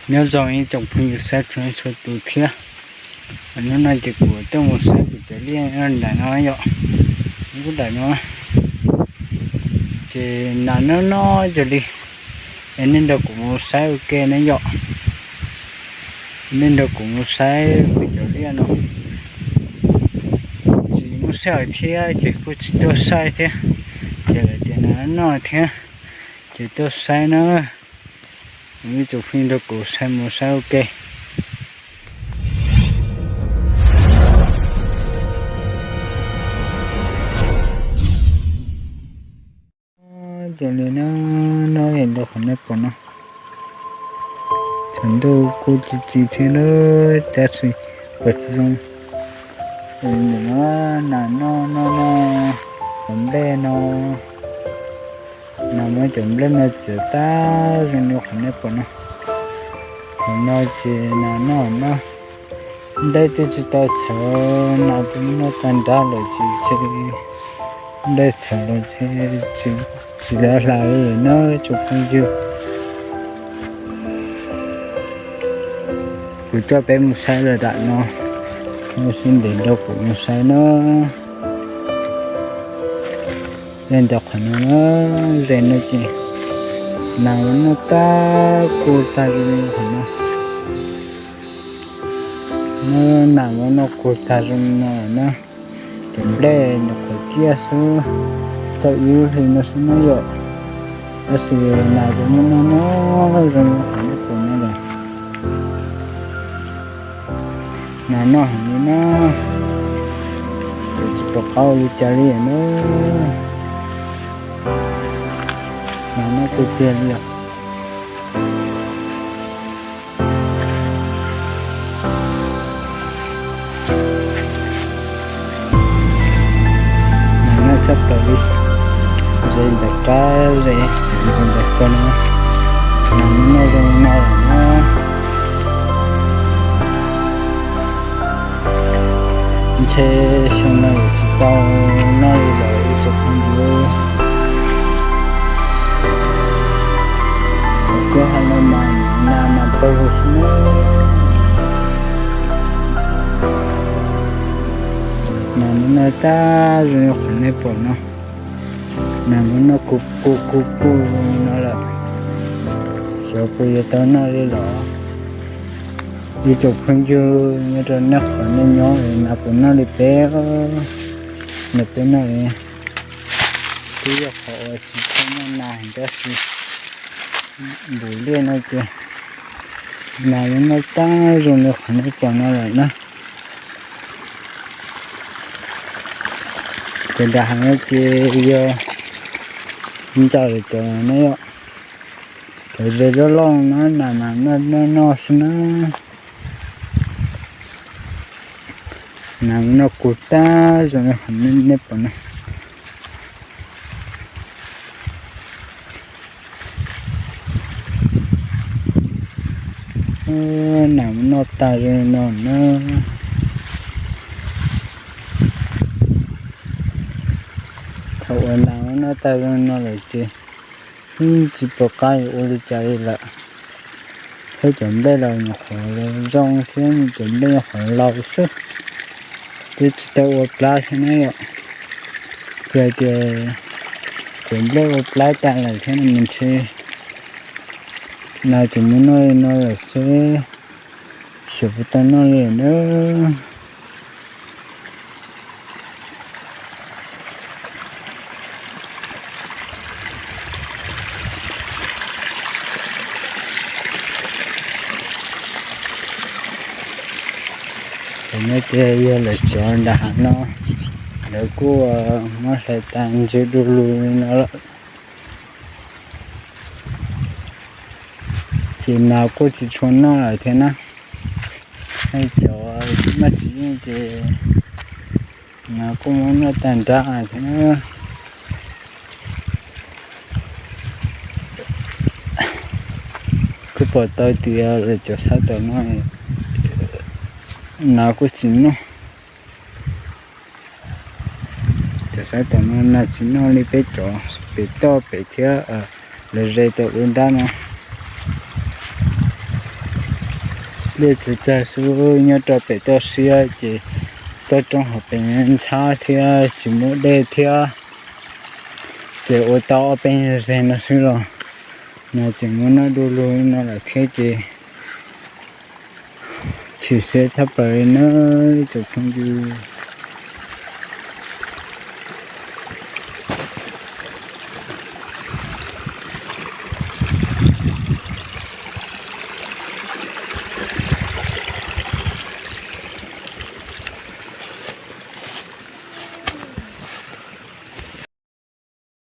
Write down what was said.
Nyob zoo ib tsoom phooj ywg sawv daws txhua tus thiab. Hnub no ces kuv tuaj mus saib kuv cov liaj nram no yom, lub nram no. Ces nas noj noj cog li, es nej nrog kuv mus saib ua ke na yom. Nej nrog kuv mus saib kuv cov liaj no. Tsis muaj sij hawm thiab ces kuj tsis tuaj saib thiab, ces lawv tias nas noj thiab, ces tuaj saib na. Ib tsoom phooj ywg nrog kuv saib mus saib ua ke. Cov liaj no, no yog qhov nej pom no, tsaus ntuj kuj tsis tsis thiab na, tab sis pom tsis zoo. Nas noj noj no, cov nplej no, nas muab cov nplej no txiav tag zoo li qhov nej pom no. Qhov no ces nas noj noj, nplej twb tsis tau txhawv, nas twb noj tag nrho lawm ces nplej txhawv los tsis, tsis hla li lawm na tsoom phooj ywg. Kuv coj peb mus saib lawm nram no, nej sawv daws nrog kuv mus saib na. Yog ntawm qhov no na, ze no ces nas noj tag kuj tag zoo li qhov no. Nas noj kuj tag zoo li no na. Cov nplej nyuam qhuav ciaj xwb, tau ib lub hli no xwb na yom. Tab sis nas kuj muab noj noj zoo li qhov nej pom no lawm. Nas noj heev li na, kuv tsis pom qab ua li cas li na. Nas noj tiag tiag li os. Nas noj tshaj plaws li, ze ntawm qab ze ntawm ko no, nas noj zoo no lawm na. Ntshe xyoo no yuav tsis tau noj li lawm ib tsoom phooj ywg. Kuv kuj hais no mas nas mas pawg lug xwb na. Nas noj tag zoo li qhov nej pom no. Nas noj kuj kuj kuj kuj no lawm. Xyov puas yuav tau noj li los. Ib tsoom phooj ywg nyob rau nej qhov nej nyob nas puas noj li peb, noj peb noj li. Twb yog qhov uas tsis tshua muaj nas heev tab sis npum liaj no ces nas yuav noj tag zoo li qhov nej pom no lawm na. Ces nram hav no ces yog ntsaum lawm cov no yom, cov ze loj loj na nas mas noj noj xwb na. Nas noj kuj tag zoo li qhov nej pom no. Nas noj tag zoo li no na. Thaum uas nas noj tag zoo li no lawm ces yeej tsis pom qab yuav ua li cas li lawm. Thiab cov nplej los nyuam qhuav zoo thiab, cov nplej nyuam qhuav laus xwb, twb tsis tau ua plab thiab na yom. Yog tias cov nplej ua plab tas lawm thiab no ntshe nas tsis muaj noj li no lawm xwb, xyov puas tau noj li na. Ces no ces yog lawv cov nram hav no, lawv kuj muab hlais tas ntsws du lug li no lawm. Ces nas kuj tsis tshua noj lawm thiab na. Cov maj tsis yeej ces nas kuj muab noj tag nrho thiab na. Kuj pom tau tias lawv cov sab tom no nas kuj tsis noj. Cov sab tom no nas tsis noj li peb cov pem toj pem thiab lawv ze tom lub nrab no. Dej tsawg tsawg xwb, nyob rau pem toj siab ces toj roob hauv pes ntxhab thiab tsis muaj dej thiab, ces ua tau ob peb zeg no xwb los no tseem muab noj du lug no lawm thiab ces chim siab tshaj plaws li na ib tsoom phooj ywg.